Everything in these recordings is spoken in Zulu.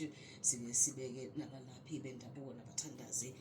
yethu sike sibeke nabalaphi bendabuko nabathandazi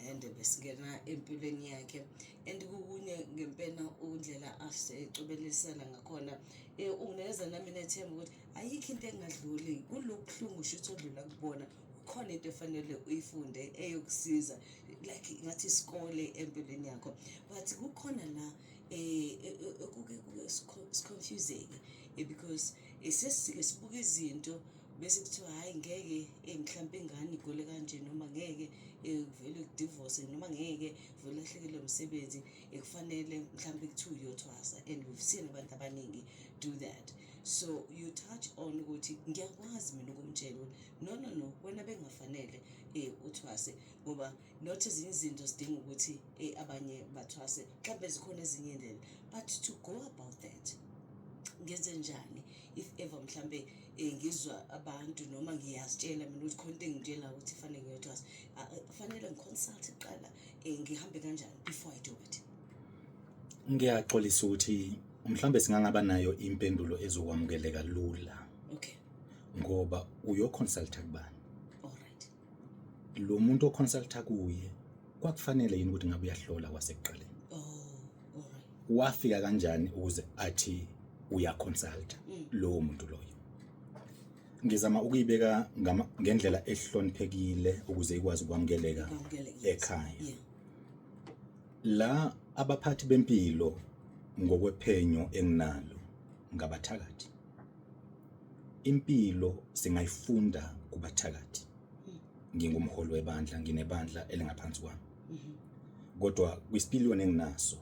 and besingena empilweni yakhe and kukunye ngempela undlela asecobelisana ngakhona. Unginikeza nami nethemba ukuthi ayikho into engadluli kulokhu buhlungu, shuthi odlula kubona khona into efanele uyifunde eyokusiza, like ngathi isikole empilweni yakho. But kukhona la kuke kuke siconfuseke because sesike sibuka izinto bese kuthiwa hhayi, ngeke, mhlawumpe ingane igule kanje, noma ngeke kuvele kudivorce, noma ngeke vele ulahlekelwe umsebenzi, kufanele mhlawumbe kuthiwa uyothwasa, and we've seen abantu abaningi do that. So you touch on ukuthi ngiyakwazi mina ukumtshela ukuthi no, no, no, wena bengafanele uthwase, ngoba not ezinye izinto zidinga ukuthi abanye bathwase, mhlawumbe zikhona ezinye iy'ndlela. But to go about that, ngenze njani if ever mhlambe ngizwa abantu noma ngiyazitshela mina ukuthi khona into engitshela ukuthi fanele ngiyothwasa? Fanele ngiconsult kuqala? Ngihambe kanjani before I do it? Ngiyaxolisa ukuthi mhlambe singangaba nayo impendulo ezokwamukeleka lula ngoba uyoconsulta kubani? All right. Lo muntu oconsulta kuye kwakufanele yini ukuthi ngabe uyahlola kwasekuqaleni? Oh, all right. Wafika kanjani ukuze athi uyaconsulta lowo muntu loyo? Ngizama ukuyibeka ngendlela ehloniphekile ukuze ikwazi ukwamukeleka Kwamukeleka, yes. ekhaya. La abaphathi bempilo, ngokwephenyo enginalo, ngabathakathi. Impilo singayifunda kubathakathi. Ngingumholi webandla, nginebandla elingaphansi kwami, kodwa kwisipiliyoni enginaso,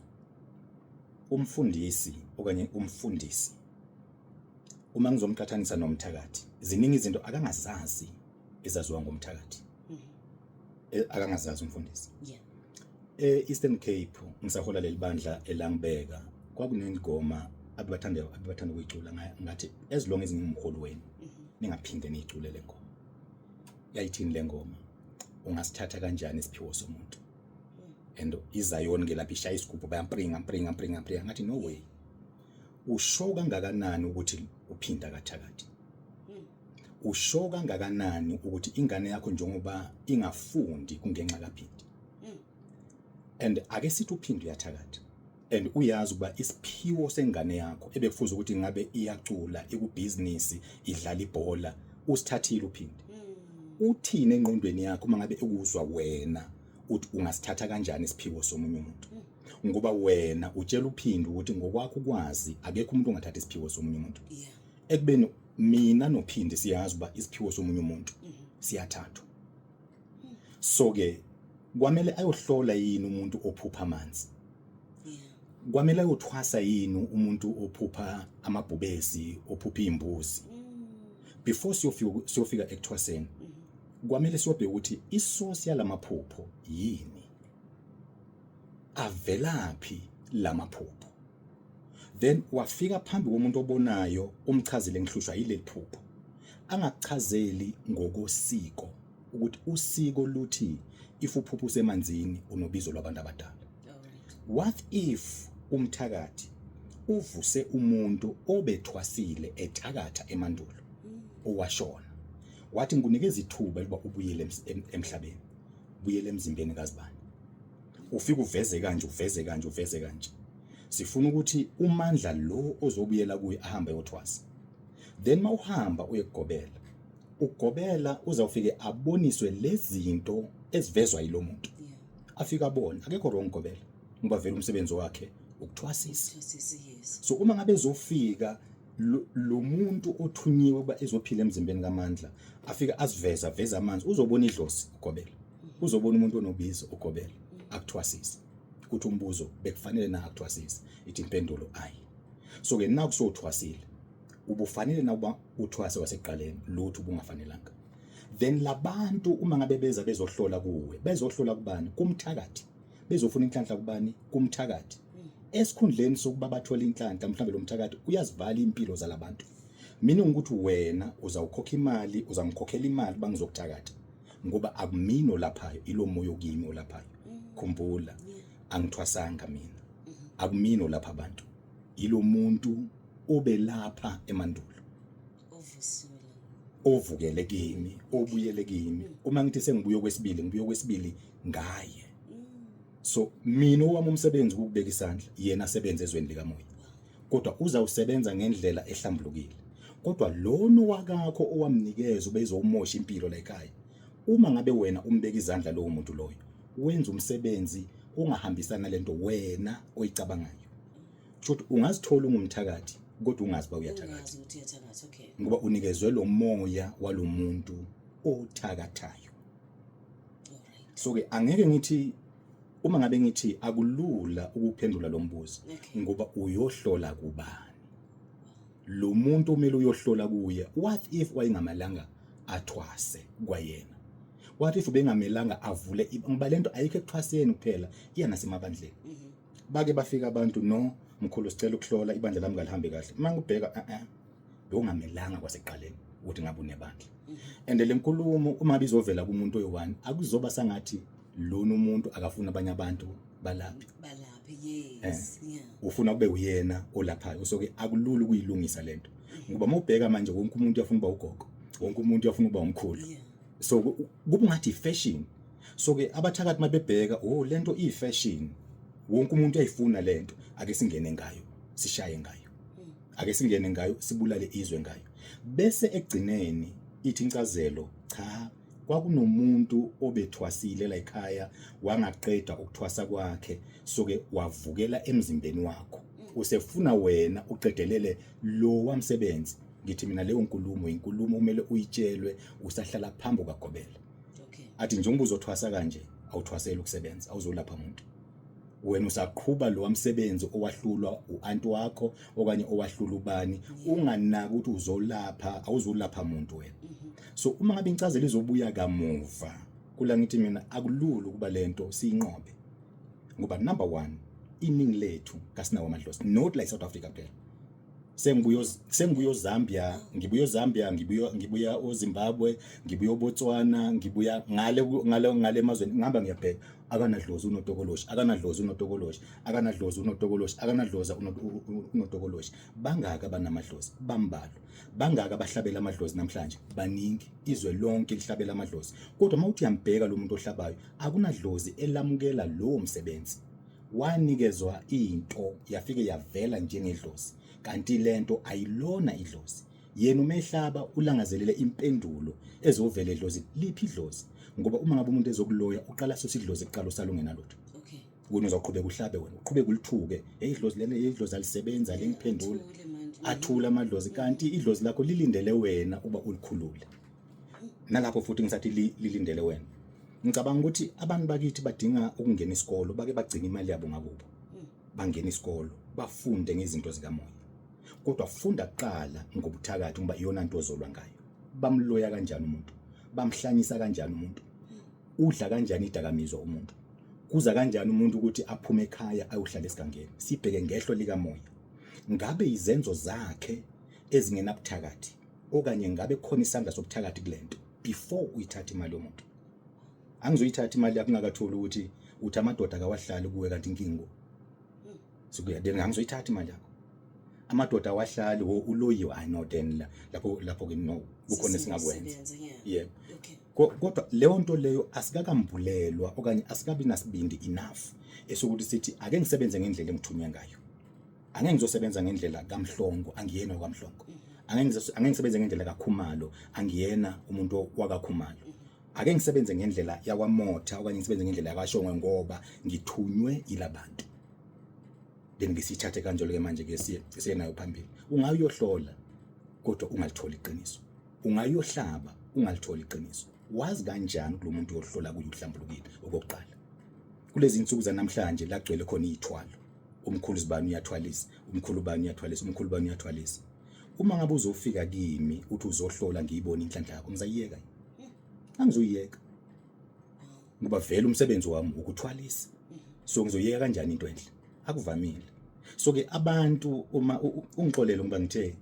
umfundisi okanye umfundisi uma ngizomqhathanisa nomthakathi, ziningi izinto akangazazi ezaziwa ngumthakathi, akangazazi umfundisi. E-Eastern Cape ngisahola leli bandla elangibeka, kwakunengoma abebathanda ukuyicula. Ngathi as long as ngingumholi wenu, ningaphinde niyicule le ngoma. Yayithini le ngoma? "Ungasithatha kanjani isiphiwo somuntu?" And izayoni ke lapha ishaya isigubhu, bayampringa, mpringa, mpringa, mpringa. Ngathi no way. Usho kangakanani ukuthi uphinda kathakathi? Usho kangakanani ukuthi ingane yakho njengoba ingafundi kungenxa kaPhindi? And ake sithi uPhindi uyathakatha and uyazi ukuba isiphiwo sengane yakho ebekufuza ukuthi ngabe iyacula, ikubhizinisi, idlala ibhola, usithathile uPhindi. Uthini engqondweni yakho uma ngabe ekuzwa wena uthi ungasithatha kanjani isiphiwo somunye umuntu? Ngoba wena utshela uPhindi ukuthi ngokwakho ukwazi akekho umuntu ongathatha isiphiwo somunye umuntu, ekubeni mina noPhindi siyazi uba isiphiwo somunye umuntu siyathathwa. So ke kwamele ayohlola yini umuntu ophupha amanzi? Kwamele ayothwasa yini umuntu ophupha amabhubesi, ophupha izimbuzi? Before siyofika ekuthwaseni, kwamele siyobheka ukuthi isource yalamaphupho yini, avelaphi lamaphupho. Then wafika phambi komuntu obonayo, umchazele, "Ngihlushwa yileli phupho." Angakuchazeli ngokosiko ukuthi usiko luthi if uphupha usemanzini unobizo lwabantu abadala. What if umthakathi uvuse umuntu obethwasile ethakatha emandulo, owashona, wathi, "Ngikunikeza ithuba lokuba ubuyele emhlabeni, buyele emzimbeni kazibani, ufike uveze kanje, uveze kanje, uveze kanje. Sifuna ukuthi uMandla lo ozobuyela kuye ahambe yothwasa." Then mawuhamba uyekugobela, ugobela uzawufike aboniswe lezinto ezivezwa yilo muntu. Afike abone akekho wrong gobela, ngoba vele umsebenzi wakhe ukuthwasisa. Thwasisi, yes. So uma ngabe ezofika lo muntu othunyiwe ukuba ezophila emzimbeni kaMandla, afike asiveza veza amanzi, uzobona idlozi ugobela, uzobona umuntu onobizo ugobela, akuthwasise. Uthi umbuzo, bekufanele na akuthwasise? Ithi impendulo, ayi. So ke naku sowuthwasile, ubufanele na ukuba uthwase wasekuqaleni? Lutho, ubungafanelanga. Then labantu uma ngabe beza bezohlola kuwe, bezohlola kubani? Kumthakathi. Bezofuna inhlanhla kubani? Kumthakathi. Esikhundleni sokuba bathole inhlanhla, mhlawumbe lo mthakathi uyazivala impilo zalabantu, meaning ukuthi wena uzawukhokha imali, uzangikhokhela imali bangizokuthakatha, ngoba akumina olaphayo, ilo moya okimi olaphayo. Khumbula, angithwasanga mina, akumina olapha abantu, ilo muntu obelapha emandulo. Ovusiwe la. Ovukele kimi, obuyele kimi. Uma ngithi sengibuye okwesibili, ngibuye okwesibili ngaye. So mina owami umsebenzi ukubeka isandla, yena asebenze ezweni likamoya, kodwa uzawusebenza ngendlela ehlambulukile. Kodwa lona wakakho owamnikeza ubezomosha impilo la ekhaya, uma ngabe wena umbeka izandla lowo muntu loyo, wenza umsebenzi ongahambisana nalento wena oyicabangayo. Kusho ukuthi ungazithola ungumthakathi kodwa ungazi uba uyathakatha. Ungazi ukuthi uyathakatha, okay. Ngoba unikezwe lo moya walomuntu othakathayo. So ke angeke ngithi, uma ngabe ngithi akulula ukuphendula lo mbuzo, ngoba uyohlola kubani lo muntu omele uyohlola kuye? What if wayengamalanga athwase kwayena? What if bengamelanga avule? Ngoba lento ayikho ekuthwaseni kuphela, iya nasemabandleni. Bake bafika abantu, "No mkhulu, sicela ukuhlola, ibandla lami kalihambi kahle." Uma ngibheka, eh, bewungamelanga kwasekuqaleni ukuthi ngabe unebandla. And le nkulumo uma bizovela kumuntu oyi-one, akuzoba sangathi lona umuntu akafuni abanye abantu balaphi. Balaphi, yes, yeah. Ufuna kube uyena olaphayo. So ke akulula ukuyilungisa lento, ngoba uma ubheka manje, wonke umuntu uyafuna ukuba ugogo, wonke umuntu uyafuna ukuba umkhulu. So kuba ngathi i-fashion. So ke abathakathi mabebheka, "Oh, lento iyi-fashion, wonke umuntu uyayifuna lento, ake singene ngayo, sishaye ngayo, ake singene ngayo, sibulale izwe ngayo." Bese ekugcineni ithi incazelo, cha, kwakunomuntu obethwasile la ekhaya, wangaqeda ukuthwasa kwakhe, so ke wavukela emzimbeni wakho, usefuna wena uqedelele lo wamsebenzi. Ngithi mina leyo nkulumo inkulumo kumele uyitshelwe usahlala phambi kukagobela. Athi njengoba uzothwasa kanje, awuthwaseli ukusebenza, awuzolapha umuntu, wena usaqhuba lo wamsebenzi owahlulwa u-anti wakho okanye owahlula ubani. Unganaki ukuthi uzolapha, awuzolapha muntu wena. So uma ngabe incazelo izobuya kamuva, kula ngithi mina akulula ukuba lento siyinqobe, ngoba number 1, iningi lethu kasinawo amadlozi, not like South Africa kuphela. Sengibuye oZambia, ngibuye oZambia, ngibuya oZimbabwe, ngibuya oBotswana, ngibuya ngale emazweni, ngihamba ngiyabheka, akanadlozi unotokoloshi, akanadlozi unotokoloshi, akanadlozi unotokoloshi, akanadlozi unotokoloshi. Bangaka abanamadlozi? Bambalwa. Bangaka abahlabela amadlozi namhlanje? Baningi, izwe lonke lihlabela amadlozi. Kodwa uma uthi uyambheka lo muntu ohlabayo, akunadlozi elamukela lowo msebenzi. Wanikezwa into yafike yavela njengedlozi, kanti lento ayilona idlozi. Yena umehlaba ulangazelele impendulo ezovela edlozini. Liphi idlozi? Ngoba uma ngabe umuntu ezokuloya, uqala susa idlozi kuqala, usala ungenalutho. Wena uzawuqhubeka uhlabe, wena uqhubeka ulithuke, hey, idlozi lele, idlozi alisebenzi, alingiphendula. Athule manje. Athule amadlozi, kanti idlozi lakho lilindele wena uba ulikhulule. Nalapho futhi ngisathi lilindele wena. Ngicabanga ukuthi abantu bakithi badinga ukungena isikolo, bake bagcina imali yabo ngakubo, bangena isikolo, bafunde ngezinto zikamoya. Kodwa funda kuqala ngobuthakathi, ngoba iyona nto ozolwa ngayo. Bamloya kanjani umuntu? Bamhlanyisa kanjani umuntu? Udla kanjani idakamizwa umuntu? Kuza kanjani umuntu ukuthi aphume ekhaya ayohlala esigangeni? Sibheke ngehlo likamoya, ngabe izenzo zakhe ezingenabuthakathi okanye ngabe kukhona isandla sobuthakathi kulento, before uyithatha imali yomuntu. Angizoyithatha imali yakho ungakatholi ukuthi uthi amadoda akawahlali kuwe, kanti inkinga so then angizoyithatha imali yakho. Amadoda awahlali wo, uloyiwe, I know. Then lapho ke no, kukhona esingakwenza. Sebenza, yeah. Yebo. Kodwa leyo nto leyo asikakambulelwa okanye asikabi nasibindi enough esokuthi sithi ake ngisebenze ngendlela engithunywe ngayo. Angeke ngizosebenza ngendlela kaMhlongo, angiyena okaMhlongo. Angeke ngisebenze ngendlela kaKhumalo, angiyena umuntu wakaKhumalo. Ake ngisebenze ngendlela yakwaMotha okanye ngisebenze ngendlela yakwaShongwe, ngoba ngithunywe yilabantu. Then ngisithathe kanjalo ke manje ke siye nayo phambili. Ungayohlola kodwa ungalitholi iqiniso, ungayohlaba ungalitholi iqiniso. Wazi kanjani kulo muntu uyohlola kuye uhlambulukile? Okokuqala, kulezi insuku zanamhlanje lagcwele khona izithwalo, umkhulu sibani uyathwalisa, umkhulu bani uyathwalisa, umkhulu bani uyathwalisa. Uma ngabe uzofika kimi uthi uzohlola, ngiyibona inhlanhla yakho, ngizayiyeka, angizoyiyeka, ngoba vele umsebenzi wami ukuthwalisa. So ngizoyeka kanjani into enhle? Akuvamile. So ke abantu, uma ungixolele ngoba ngithe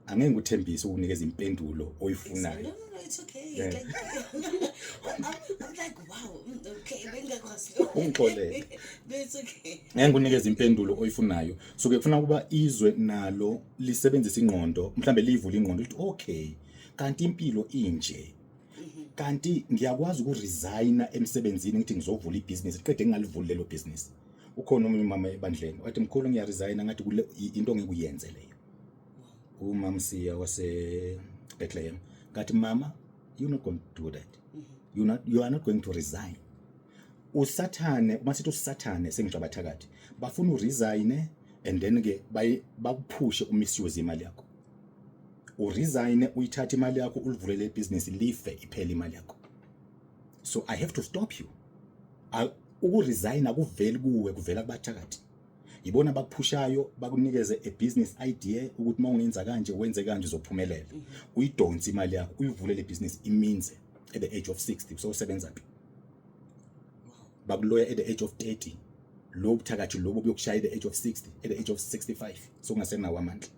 angeke ngikuthembise ukunikeza impendulo oyifunayo. No, it's okay. Like, I'm like, wow, okay, bengingakwazi. Ungixolele. No, it's okay. Ngeke ngikunikeze impendulo oyifunayo. So ke kufuna ukuba izwe nalo lisebenzise ingqondo, mhlambe livule ingqondo lithi, okay, Kanti impilo inje, kanti ngiyakwazi ukuresigna emsebenzini, ngithi ngizovula ibhizinisi, qede ngingalivuli lelo business. Ukhona omunye umama ebandleni wathi, "Mkhulu, ngiyaresigna." Ngathi kule into ngeke uyenze leyo. Umama Siya wase Bethlehem, ngathi, "Mama, you're not going to do that. You are not going to resign." Usathane, uma sithi usathane, sengisho abathakathi bafuna uresign and then ke bakuphushe umisuse imali yakho. Uresign, uyithathe imali yakho, ulivulele ibhizinisi, life, iphele imali yakho. So I have to stop you. Ukuresign akuveli kuwe, kuvela kubathakathi. Yibona bakuphushayo, bakunikeze a business idea ukuthi mawungenza kanje, wenze kanje, uzophumelela. Uyidonse imali yakho, uyivulele ibhizinisi, iminze at the age of 60. So usebenza phi? Bakuloya at the age of 30. Lo buthakathi lobo buyokushaya at the age of 60, at the age of 65, so kungasenawo amandla.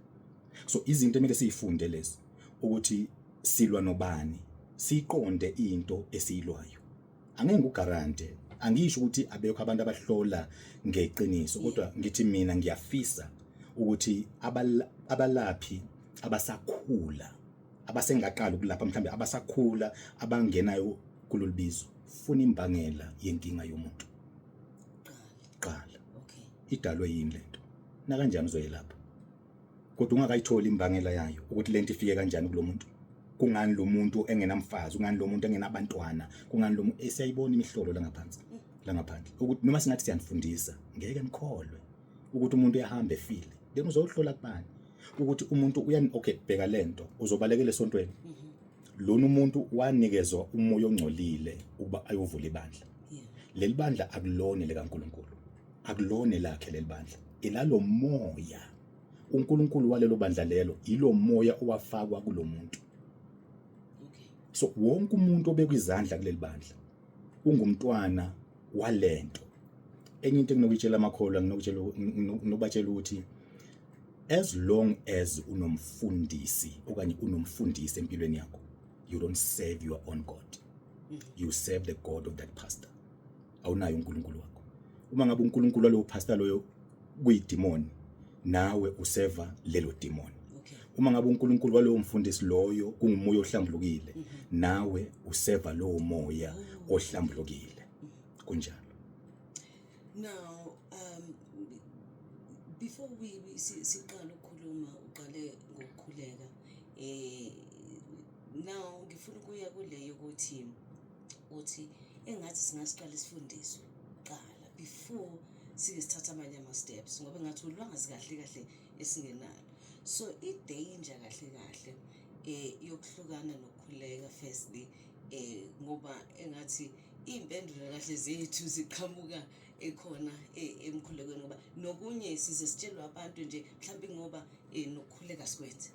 So izinto emele siyifunde lezi, ukuthi silwa nobani, siqonde into esiyilwayo. Angeke ngikuguarantee, angisho ukuthi abekho abantu abahlola ngeqiniso, kodwa ngithi mina ngiyafisa ukuthi abalaphi abasakhula, abasengaqala ukulapha, mhlambe abasakhula, abangenayo kulolu bizo, funa imbangela yenkinga yomuntu. Qala. Qala. Okay. Idalwe yini lento na kanjani uzoyelapha, kodwa ungakayitholi imbangela yayo, ukuthi lento ifike kanjani kulo muntu, kungani lo muntu engenamfazi, kungani lo muntu engenabantwana, kungani lo muntu. Siyayibona imihlolo la ngaphansi, la ngaphandle, ukuthi noma singathi siyanifundisa, ngeke nikholwe ukuthi umuntu uyahamba efile. Then uzohlola kubani ukuthi umuntu uyani? Okay, bheka lento, uzobalekela esontweni. Lona umuntu wanikezwa umoya ongcolile ukuba ayovula ibandla. Leli bandla akulona likaNkulunkulu, akulona lakhe leli bandla, ilalo moya. uNkulunkulu walelo bandla lelo ilo moya owafakwa kulo muntu. So wonke umuntu obekwa izandla kuleli bandla ungumntwana walento. Enye into enginokuyitshela amakholwa, nginokubatshela ukuthi as long as unomfundisi okanye unomfundisi empilweni yakho, you don't serve your own God, you serve the God of that pastor. Awunayo uNkulunkulu wakho. Uma ngabe uNkulunkulu walowo pastor loyo kuyidemon, nawe useva lelo demon. Uma ngabe uNkulunkulu walowo mfundisi loyo kungumoya ohlambulukile, nawe useva lowo moya ohlambulukile. Kunjalo. Now, before we siqala ukukhuluma, uqale ngokukhuleka. Now ngifuna ukuya kuleyo ukuthi uthi engathi singasiqala isifundiswe qala before sike sithatha amanye ama steps, ngoba engathi ulwazi kahle kahle esingenalo. So i danger kahle kahle yokuhlukana nokukhuleka firstly, ngoba engathi iy'mpendulo kahle zethu ziqhamuka ekhona emkhulekweni, ngoba nokunye size sitshelwe abantu nje mhlawumbe ngoba nokukhuleka sikwenze.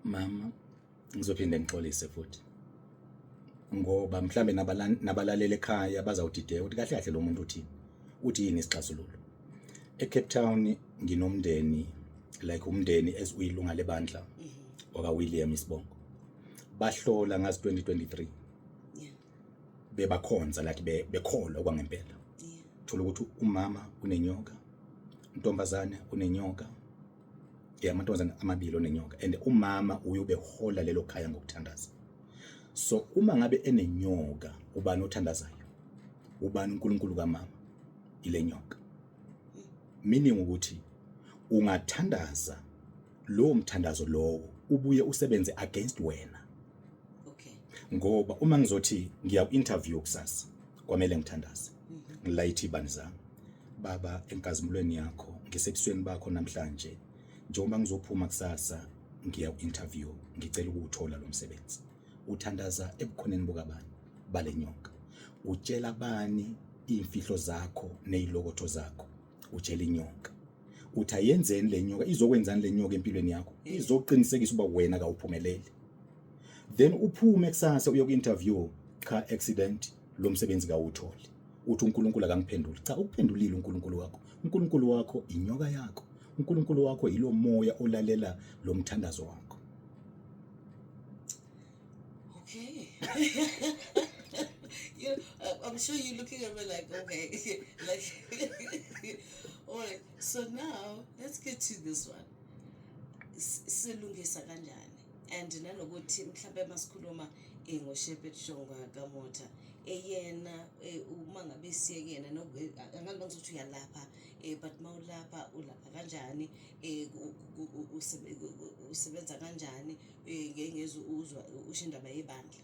Mama, ngizophinde ngixolise futhi, ngoba mhlambe nabalaleli ekhaya bazawudideka ukuthi kahle kahle lo muntu uthini, uthi yini isixazululo. eCape Town nginomndeni, like umndeni as uyilunga lebandla waka William isibongo, bahlola ngazi 2023. Bebakhonza, like bekholwa kwangempela. Thola ukuthi umama unenyoka, intombazane unenyoka, yeah, amantombazane amabili onenyoka, and umama uyobehola lelo khaya ngokuthandaza. So uma ngabe enenyoka, ubani othandazayo? Ubani uNkulunkulu kamama? Ile nyoka. Meaning ukuthi ungathandaza, lowo mthandazo lowo ubuye usebenze against wena. Ngoba uma ngizothi ngiya ku-interview kusasa, kwamele ngithandaze, ngilayithe ibani zami. "Baba, enkazimulweni yakho, ngisebusweni bakho namhlanje, njengoba ngizophuma kusasa ngiya ku-interview, ngicela ukuwuthola lo msebenzi." Uthandaza ebukhoneni bukabani? Bale nyoka. Utshela bani iy'mfihlo zakho ney'lokotho zakho? Utshela inyoka. Uthi ayenzeni le nyoka? Izokwenzani le nyoka empilweni yakho? Izoqinisekisa uba wena kawuphumeleli. Then uphume kusasa uye ku-interview, car accident, lo msebenzi kawutholi. Uthi uNkulunkulu akangiphenduli. Cha, ukuphendulile uNkulunkulu wakho. uNkulunkulu wakho inyoka yakho. uNkulunkulu wakho yilo moya olalela lo mthandazo wakho. Okay. I'm sure you're looking at me like, okay, like, all right. So now let's get to this one. Silungisa kanjani? And nanokuthi mhlawumbe masikhuluma ngoShepherd Shongwe kaMotha, eyena uma ngabe siye kuyena, angazi bangizothi uyalapha, but mawulapha ulapha kanjani, usebenza kanjani? Ngeke ngezwe uzwa usho indaba yebandla,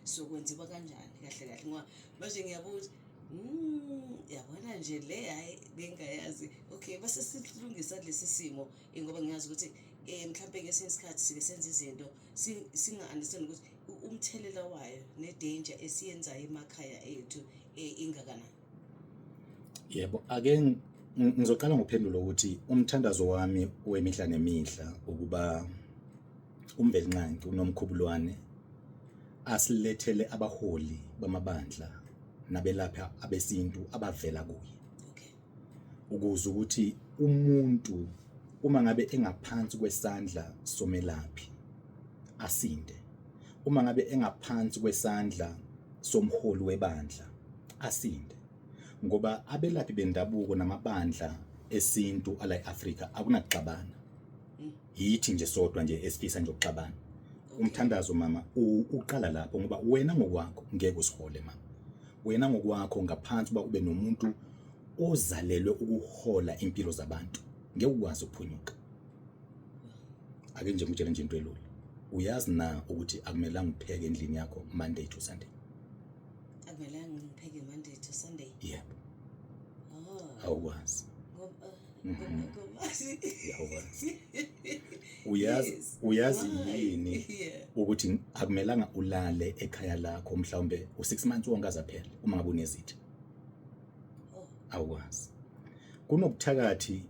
so kwenziwa kanjani kahle kahle? Ngoba manje ngiyabuza ukuthi yabona nje le, hayi, bengingayazi. Okay, base silungisa lesi simo, ngoba ngiyazi ukuthi mhlambe ngesinye isikhathi sike senze izinto singa-understand ukuthi umthelela wayo ne-danger esiyenzayo emakhaya ethu ingakanani. Yebo, ake ngizoqala ngokuphendula ukuthi umthandazo wami wemihla nemihla ukuba uMvelinqangi uNomkhubulwane asilethele abaholi bamabandla nabelaphi abesintu abavela kuye, ukuze ukuthi umuntu uma ngabe engaphansi kwesandla somelaphi asinde, uma ngabe engaphansi kwesandla somholi webandla asinde, ngoba abelaphi bendabuko namabandla esintu ala eAfrika akunakuxabana. Yithi nje sodwa nje esifisa nje ukuxabana. Umthandazo, mama, uqala lapho, ngoba wena ngokwakho ngeke usihole, mama. Wena ngokwakho, ngaphansi uba ube nomuntu ozalelwe ukuhola impilo zabantu, ngeke ukwazi ukuphunyuka. Ake nje ngikutshele nje into elula. Uyazi na ukuthi akumelanga upheke endlini yakho Monday to Sunday? Akumelanga ngipheke Monday to Sunday? Yebo. Oh. Awukwazi. Ngoba Awukwazi. Uyazi, uyazi yini ukuthi akumelanga ulale ekhaya lakho mhlawumbe u6 months wonke azaphela uma ngabe unezitha? Oh. Awukwazi. Kunobuthakathi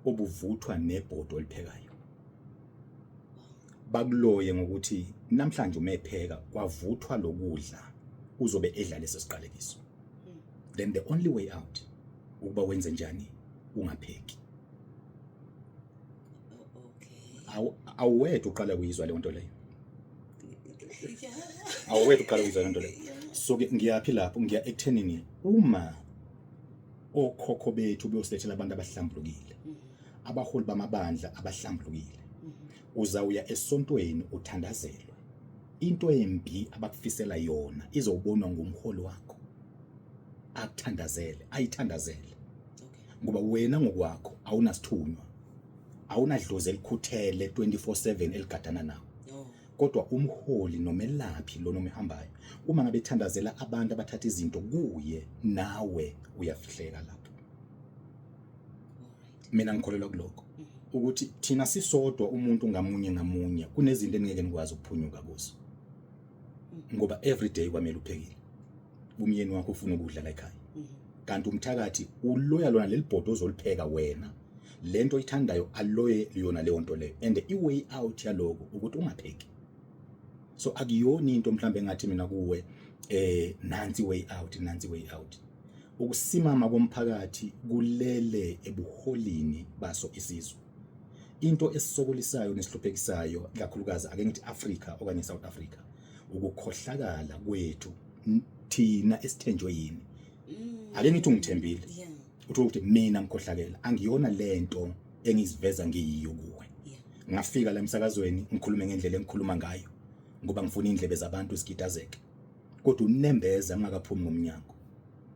obuvuthwa nebhodo oliphekayo. Bakuloye ngokuthi namhlanje uma epheka kwavuthwa lokudla, uzobe edla leso siqalekiso. Then the only way out ukuba wenze njani? Ungapheki. Awuwedwa uqala kuyizwa leyo nto leyo. Awuwedwa uqala kuyizwa leyo nto leyo. So ke ngiyaphi lapho? Ngiya ekuthenini uma okhokho bethu beyosilethela abantu abahlambulukile, abaholi bamabandla abahlambulukile, uzawuya esontweni uthandazelwe, into embi abakufisela yona izobonwa ngumholi wakho, akuthandazele, ayithandazele, ngoba wena ngokwakho awunasithunywa, awunadlozi elikhuthele 24/7 eligadana nawo. Kodwa umholi nomelaphi lona omihambayo, uma ngabe ethandazela abantu abathatha izinto kuye, nawe uyafihleka lapho. Mina ngikholelwa kulokho, ukuthi thina sisodwa, umuntu ngamunye ngamunye, kunezinto eningeke nikwazi ukuphunyuka kuzo, ngoba every day kwamele uphekile, umyeni wakho ufuna ukudla la ekhaya, kanti umthakathi uloya lona leli bhodo ozolipheka wena, lento oyithandayo, aloye yona leyo nto leyo, and i-way out yaloko ukuthi ungapheki. So akuyona into mhlambe engathi mina kuwe nansi way out, nansi way out. Ukusimama komphakathi kulele ebuholini baso isizwe. Into esisokolisayo nesihluphekisayo kakhulukazi, ake ngithi Africa okanye South Africa, ukukhohlakala kwethu thina esithenjwe yini. Ake ngithi ungithembile, uthola ukuthi mina ngikhohlakela, angiyona lento engiziveza ngiyiyo kuwe. Ngafika la emsakazweni ngikhulume ngendlela engikhuluma ngayo ngoba ngifuna indlebe zabantu zigidazeke, kodwa unembeza ngingakaphumi ngomnyango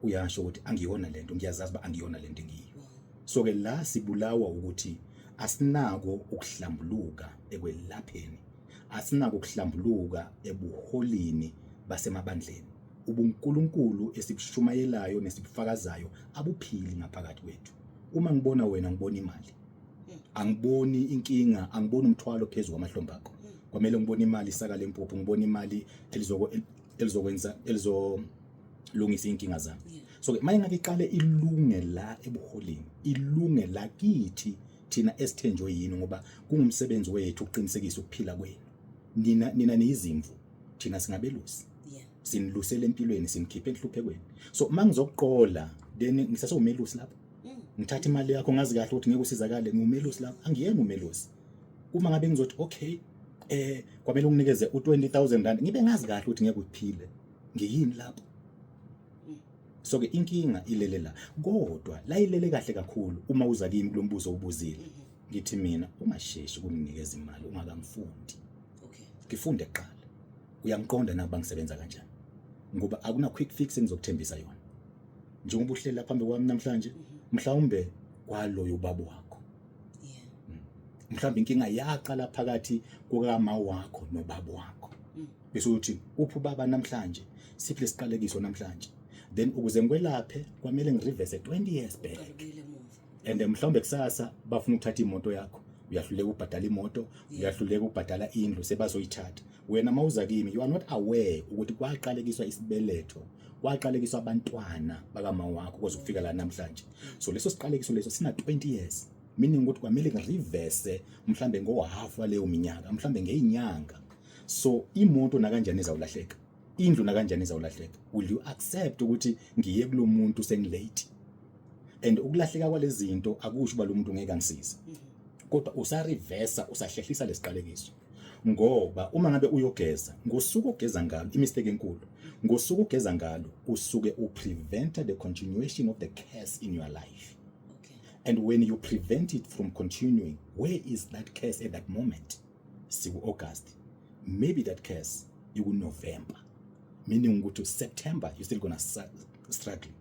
uyasho ukuthi angiyona lento, ngiyazazi ba angiyona lento engiyiyo. So ke la sibulawa ukuthi asinako ukuhlambuluka ekwelapheni, asinako ukuhlambuluka ebuholini basemabandleni. Ubunkulunkulu esibushumayelayo nesibufakazayo abuphili ngaphakathi kwethu. Uma ngibona wena, ngibona imali, angiboni inkinga, angiboni umthwalo phezulu kwamahlombe akho. Kwamele ngibone imali, isaka lempuphu, ngibone imali elizoko elizokwenza elizolungisa inkinga zami. So ke maye ngake iqale ilunge la ebuholini, ilunge la kithi thina esithenjwe yini, ngoba kungumsebenzi wethu ukuqinisekisa ukuphila kwenu. Nina niyizimvu, thina singabelusi. Sinilusele empilweni, sinikhiphe enhluphekweni. So mangizokuqola, then ngisasewumelusi lapho. Ngithatha imali yakho, ngazi kahle ukuthi ngeke usizakale, ngiwumelusi lapho? Angiyena umelusi. Uma ngabe ngizothi okay, kwamele unginikeze u20000 rand, ngibe ngazi kahle ukuthi ngeke uphile, ngiyini lapho? So ke inkinga ilele la, kodwa la ilele kahle kakhulu uma uza kimi kulombuzo ubuzile. Ngithi mina ungasheshi ukunginikeza imali ungakamfundi. Ngifunde kuqala. Uyangiqonda na bangisebenza kanjani? Ngoba akuna quick fix engizokuthembisa yona. Njengoba uhleli lapha phambi kwami namhlanje, mhlawumbe kwaloyo ubaba wakho. Mhlawumbe inkinga yaqala phakathi kukama wakho nobaba wakho. Bese uthi uphi ubaba namhlanje? Siphi lesiqalekiso namhlanje? Then ukuze ngikwelaphe kwamele ngireverse 20 years back. Ubuyele emuva. And mhlawumbe kusasa bafuna ukuthatha imoto yakho, uyahluleka ukubhadala imoto, uyahluleka ukubhadala indlu, sebazoyithatha. Wena mawuza kimi, you are not aware ukuthi kwaqalekiswa isibeletho, kwaqalekiswa abantwana bakama wakho kuze kufika la namhlanje. So leso siqalekiso leso sina 20 years, meaning ukuthi kwamele ngireverse mhlambe ngo-half waleyo minyaka, mhlambe ngeyinyanga. So imoto nakanjani izawulahleka, indlu nakanjani izawulahleka. Will you accept ukuthi ngiye kulo muntu sengilate? And ukulahleka kwalezi zinto akusho uba lo muntu ngeke angisize, kodwa usareversa, usahlehlisa lesiqalekiso. Ngoba uma ngabe uyogeza ngosuku ogeza ngalo, imistake enkulu, ngosuku ogeza ngalo usuke uprevent the continuation of the curse in your life. And when you prevent it from continuing, where is that curse at that moment? Siku August, maybe that curse iku November, meaning ukuthi September you're still gonna struggle,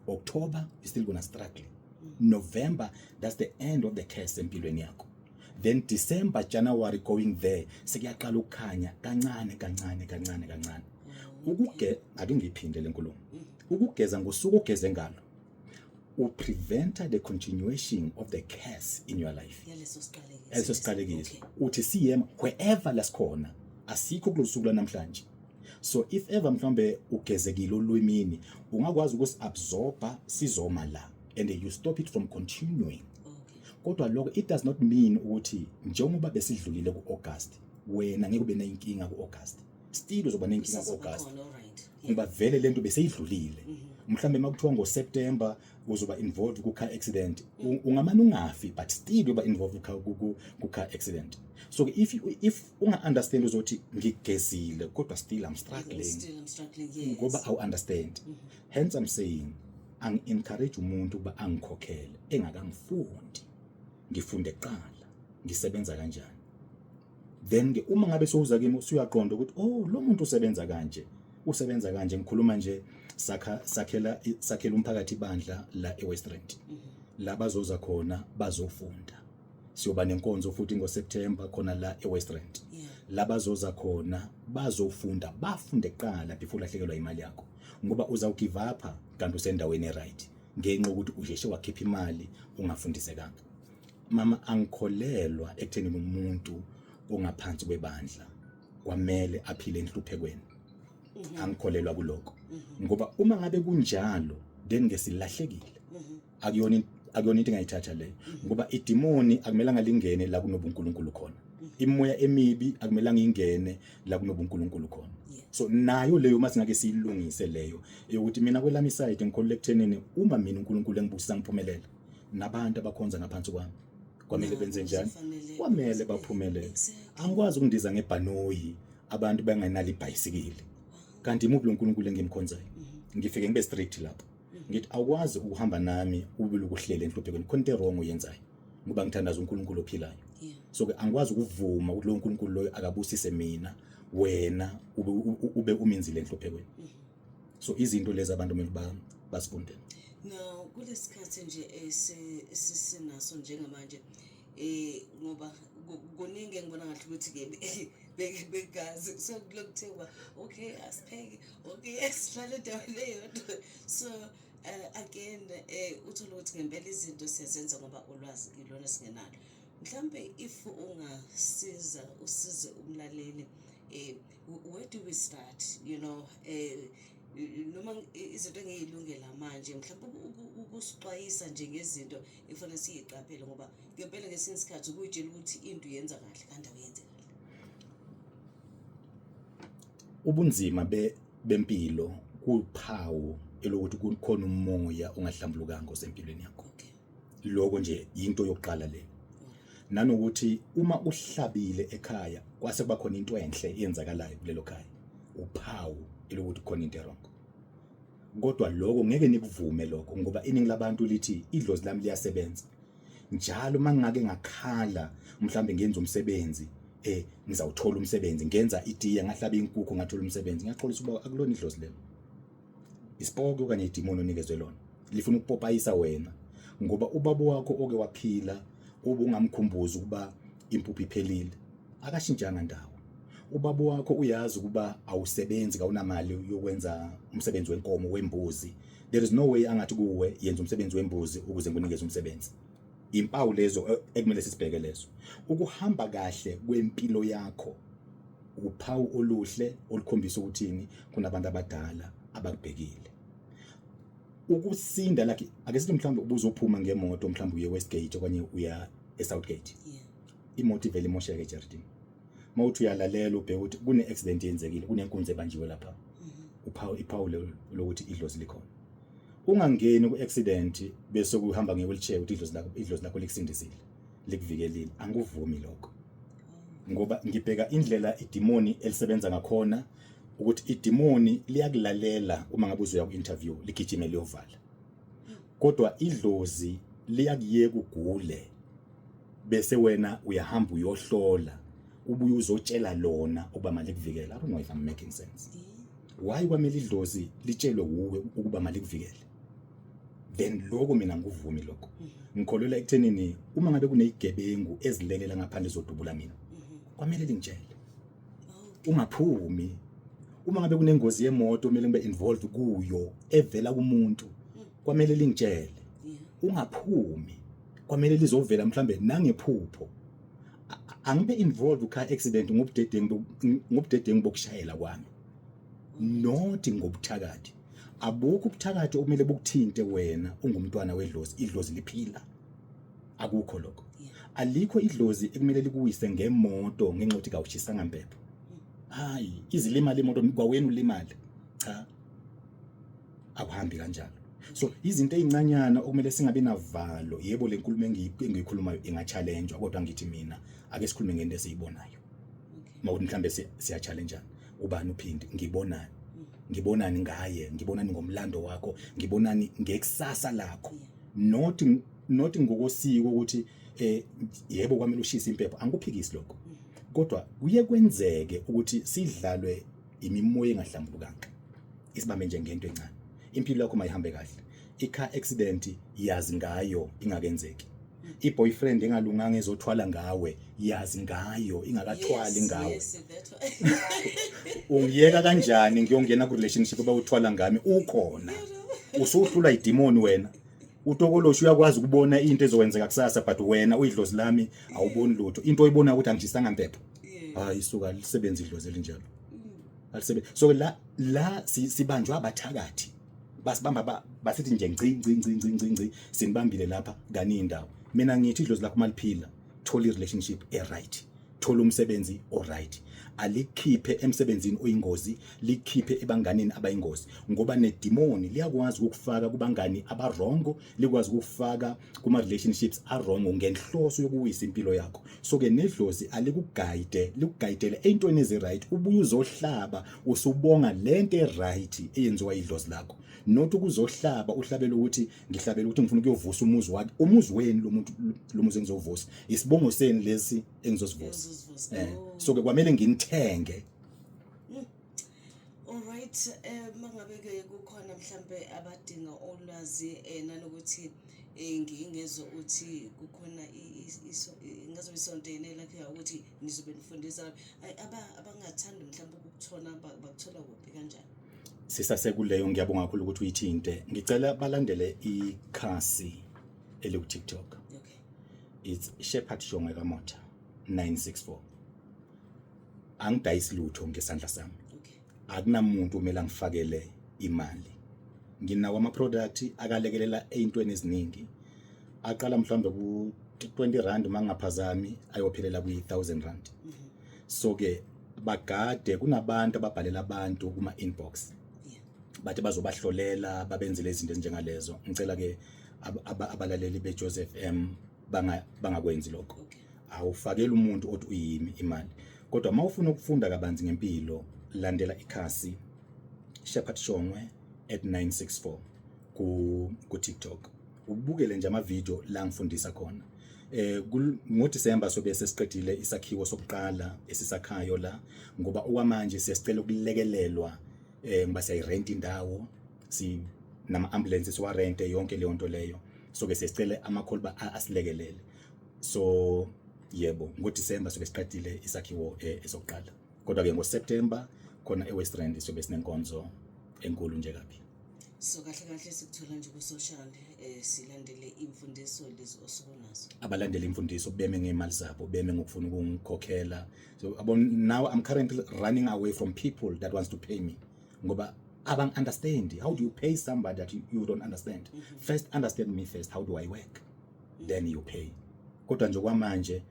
October you're still gonna struggle, November, that's the end of the curse empilweni yakho. Then December, January, going there, sekuyaqala ukukhanya kancane kancane kancane kancane. Ukuge ake ngiphinde lenkulumo, ukugeza ngosuku ogeze ngalo upreventa the continuation of the curse in your life. Yaleso siqalekiso. Leso siqalekiso. Uthi siyema wherever lasikhona, asikho kulosuku lwanamhlanje. So if ever mhlawumbe ugezekile olwimini, ungakwazi ukusi-absorba, sizoma la and you stop it from continuing. Kodwa lokho it does not mean ukuthi njengoba besidlulile ku-August, wena ngeke ube nenkinga ku-August. Still uzoba nenkinga Kusazoba ku-August. khona, all right. Ngoba vele lento beseyidlulile. Mhlambe makuthiwa ngoSeptember uzoba involved ku car accident, ungamane ungafi, but still uba involved ku car accident. So if unga understand, uzothi ngigezile kodwa still I'm struggling. Still I'm struggling, yes. Ngoba awu understand. Hence I'm saying angi encourage umuntu ukuba angikhokhele engakangifundi. Ngifunde kuqala ngisebenza kanjani, then ke uma ngabe sowuza kimi usuyaqonda ukuthi, oh, lo muntu usebenza kanje, usebenza kanje. Ngikhuluma nje sakha sakhela umphakathi ibandla la eWest Rand, la bazoza khona bazofunda. Siyoba nenkonzo futhi ngoSeptember khona la eWest Rand, la bazoza khona bazofunda, bafunde kuqala before ulahlekelwa imali yakho, ngoba uzawugive up kanti usendaweni eright ngenxa yokuthi usheshe wakhipha imali ungafundisekanga. Mama, angikholelwa ekutheni umuntu ongaphansi kwebandla kwamele aphile enhluphekweni. Angikholelwa kulokho, ngoba uma ngabe kunjalo then ngesilahlekile. Akuyona into engayithatha leyo, ngoba idimoni akumelanga lingene la kunobuNkulunkulu khona, imoya emibi akumelanga ingene la kunobuNkulunkulu khona. So nayo leyo masingake siyilungise leyo yokuthi mina kwelami side ngikholelwa ekuthenini uma mina uNkulunkulu engibusisa ngiphumelela, nabantu abakhonza ngaphansi kwami kwamele benze njani? Kufanele Kwamele baphumelele. Angikwazi ukundiza ngebhanoyi abantu bengenalo ibhayisikili, kanti imuphi lo nkulunkulu engimkhonzayo? Ngifike ngibe strict lapho, ngithi awukwazi ukuhamba nami ube lokuhlela enhluphekweni, khona into wrong oyenzayo, ngoba ngithandaza uNkulunkulu ophilayo. So ke angikwazi ukuvuma ukuthi lo nkulunkulu loyo akabusise mina, wena ube uminzile enhluphekweni. So izinto lezi abantu kumele bazifunde. Now kulesikhathi nje esisinaso njengamanje, ngoba kuningi engibona ngathi ukuthi ke bengazi, so kulokuthiwa okay, asipheke, okay, sihlale endaweni eyodwa. So again, uthola ukuthi ngempela izinto siyazenza ngoba ulwazi ilona singenalo. Mhlambe if ungasiza usize umlaleli, where do we start, noma izinto engiyilungela manje, mhlawumbe ukusixwayisa nje ngezinto ekufanele siyiqaphele, ngoba ngempela ngesinye isikhathi ukuyitshela ukuthi into uyenza kahle kanti awuyenzi kahle. Ubunzima bempilo kuphawu elokuthi kukhona umoya ongahlambulukanga osempilweni yakho. Lokho nje into yokuqala le, nanokuthi uma uhlabile ekhaya kwase kuba khona into enhle eyenzakalayo kulelo khaya, uphawu elokuthi khona into wrong. Kodwa lokho ngeke nikuvume lokho, ngoba iningi labantu lithi idlozi lami liyasebenza njalo. Mangake ngakhala mhlambe ngenza umsebenzi, Ngizawuthola umsebenzi, ngenza itiye, ngahlaba inkukhu, ngathola umsebenzi. Ngiyaxolisa ukuba akulona idlozi lelo, isipoki okanye idimoni onikezwe lona lifuna ukupopayisa wena, ngoba ubaba wakho oke waphila ube ungamkhumbuzi ukuba impuphu iphelile, akashintshanga ndawo. Ubaba wakho uyazi ukuba awusebenzi, kawunamali yokwenza umsebenzi wenkomo, wembuzi. There is no way angathi kuwe yenza umsebenzi wembuzi ukuze ngikunikeze umsebenzi. Impawu lezo ekumele sisibheke lezo. Ukuhamba kahle kwempilo yakho uphawu oluhle olukhombisa ukuthini? Kunabantu abadala abakubhekile. Ukusinda, like ake sithi mhlawumbe ubuzophuma ngemoto, mhlawumbe uye Westgate okanye uya eSouthgate, imoto ivele imosheke ejardini. Mawuthi uyalalela, ubheka ukuthi kune accident yenzekile, kunenkunzi ebanjiwe lapha, uphawu, iphawu lokuthi idlozi likhona. Ungangeni ku-accident bese kuhamba nge-wheelchair ukuthi idlozi lakho likusindisile, likuvikelile. Angikuvumi lokho, ngoba ngibheka indlela idimoni elisebenza ngakhona, ukuthi idimoni liyakulalela uma ngabe uzoya ku-interview, ligijime liyovala, kodwa idlozi liyakuyeka ugule, bese wena uyahamba uyohlola, ubuye uzotshela lona ukuba malikuvikela. I don't know if I'm making sense. Why kwamele idlozi litshelwe wuwe ukuba malikuvikele? Then lokho mina ngikuvumi lokho. Ngikholelwa ekuthenini uma ngabe kunezigebengu ezilelela ngaphandle zodubula mina, kwamele lingitshele ungaphumi. Uma ngabe kunengozi yemoto kumele ngibe involved kuyo evela kumuntu, kwamele lingitshele ungaphumi, kwamele lizovela mhlambe nangephupho. Angibe involved car accident ngobudedengu bokushayela kwami, not ngobuthakathi. Abukho ubuthakathi okumele bukuthinte wena ungumntwana wedlozi, idlozi liphila. Akukho lokho. Alikho idlozi ekumele likuwise ngemoto ngenxa yokuthi kawushisanga mpepho. Hayi, izilimali imoto kwawena ulimale. Cha, akuhambi kanjalo. So izinto ezincanyana okumele singabi navalo. Yebo, le nkulumo engiyikhulumayo inga-challenge, kodwa ngithi mina ake sikhulume ngento esiyibonayo. Mawukuthi mhlambe siya-challenge, ubani uphindi, ngibonani, ngibonani ngaye, ngibonani ngomlando wakho, ngibonani ngekusasa lakho, not ngokosiko ukuthi yebo, kwamele ushise impepho. Angikuphikisi lokho, kodwa kuye kwenzeke ukuthi sidlalwe imimoya engahlambulukanga, isibambe nje ngento encane. Impilo yakho mayihambe kahle. I-car accident yazi ngayo ingakenzeki. I-boyfriend engalunganga ezothwala ngawe, yazi ngayo ingakathwali ngawe. Yes, that one. Ungiyeka kanjani ngiyongena ku relationship abawuthwala ngami ukhona? Usuhlula idemoni wena. Utokoloshi uyakwazi ukubona into ezokwenzeka kusasa, but wena uyidlozi lami awuboni lutho. Into oyibona ukuthi angishisanga mpepho. Hayi suka, lisebenza idlozi elinjalo, alisebenzi. So la sibanjwa abathakathi, basibamba basithi nje ngci ngci ngci ngci ngci ngci, sinibambile lapha kani indawo. Mina ngithi idlozi lakho maliphila, thola i-relationship e-right, thola umsebenzi o-right. Alikhiphe emsebenzini oyingozi, likhiphe ebanganini abayingozi, ngoba nedimoni liyakwazi ukufaka kubangani aba-wrong, likwazi ukufaka kuma-relationships a-wrong ngenhloso yokuwisa impilo yakho. So ke nedlozi alikuguide, likugayidele ey'ntweni ezi-right, ubuye uzohlaba usubonga lento e-right eyenziwa idlozi lakho, not ukuzohlaba uhlabele ukuthi ngihlabele ukuthi ngifuna ukuyovusa umuzi wakhe, umuzi wenu, lo muntu, lo muzi engizovusa, isibongo senu lesi engizosivusa. Engizosivusa. So ke kwamele nginithenge. Alright, mangabe ke kukhona mhlambe abadinga ulwazi nanokuthi ngingezwe uthi kukhona ngazobe isonto yini elakhiwa ukuthi nizobe nifundisa, ay, abangathandi mhlambe ukukuthola, bakuthola kuphi, kanjani? Sisasekuleyo, ngiyabonga kakhulu ukuthi uyithinte. Ngicela balandele ikhasi eliku TikTok. It's Shepherd Shongwe kaMotha 964. Angidayisi lutho ngesandla sami. Akunamuntu kumele angifakele imali. Nginawo ama product akalekelela eyintweni eziningi, aqala mhlawumbe ku 20 rand mangaphazami, ayophelela kwi 1000 rand. So ke bagade, kunabantu ababhalela abantu kuma inbox bathi bazobahlolela, babenzele izinto ezinjengalezo. Ngicela ke abalaleli beJoseph M bangakwenzi lokho. Awufakeli umuntu othi uyimi imali, kodwa uma ufuna ukufunda kabanzi ngempilo, landela ikhasi Shepherd Shongwe at 964 ku TikTok, ubukele nje ama video la ngifundisa khona. NgoDisemba sobe sesiqedile isakhiwo sokuqala esisakhayo la, ngoba okwamanje siyasicela ukulekelelwa ngoba siyayirent indawo, si nama ambulance siwarente, yonke leyo nto leyo. So ke siyacela amakholwa asilekelele. So yebo, ngoDisemba sobe siqedile isakhiwo esokuqala, kodwa ke ngoSeptember khona eWest Rand sobe sinenkonzo enkulu nje kabi. So kahle kahle sikuthola nje ku-social, silandele imfundiso lezi osukunazo. Abalandela imfundiso beme ngemali zabo, beme ngokufuna ukungikhokhela. So abo, now I'm currently running away from people that wants to pay me, ngoba abang understand. How do you pay somebody that you don't understand? First understand me first, how do I work, then you pay. Kodwa nje kwamanje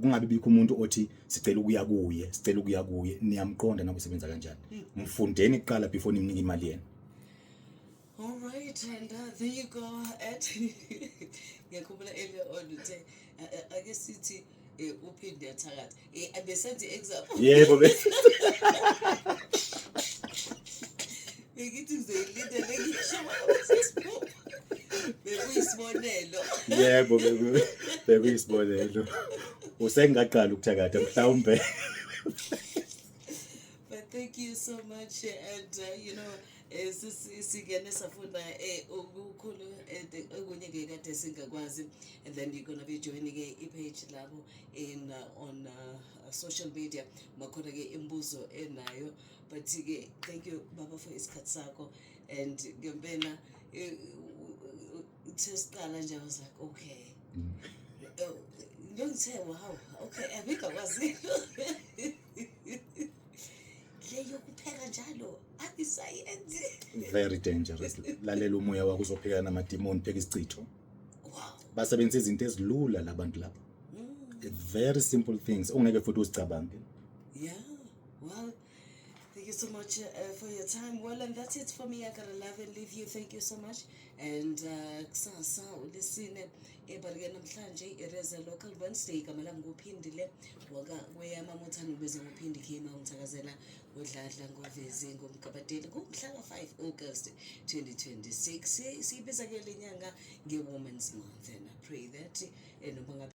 kungabi bikho umuntu othi sicela ukuya kuye, sicela ukuya kuye. Niyamqonda nakusebenza kanjani? Mfundeni kuqala before nimnike imali yena. All right, and there you go. And ngiyakhumbula earlier on uthe ake sithi uphinde yathakatha. Besenze example. Yebo. Bengithi ngizoyilindele ngisho sesiphupha. Bekuyisibonelo. Yebo, bekuyisibonelo. Usengaqala ukuthakatha mhlawumbe. But thank you so much, and singene safunda okukhulu okunye ke kade singakwazi, and then you're gonna be joining ke i-page labo in on social media, makhona ke imibuzo enayo. But ke thank you, baba, for isikhathi sakho, and ngempela uthe siqala nje, I was like, okay. Ngithe, "Wow, okay, abingakwazi le yokupheka njalo, angisayenzi." Very dangerous. Lalela umoya wakho, uzophekana namadimoni, pheka isichitho. Basebenzisa izinto ezilula labantu lapha, very simple things ongeke futhi uzicabange. Yeah, well, thank you so much for your time. Well, and that's it for me. I gotta love and leave you. Thank you so much. And kusasa ulisine ebalike namhlanje, it is a local Wednesday. Igama lami nguPhindile waka kweyamamuthane, ubeze nguPhindi Khima, ngithakazela ngodladla ngovezi ngomgabadeli. Kumhla ka-5 August 2026, siyibiza ke le nyanga nge-Women's Month, and I pray that noma ngabe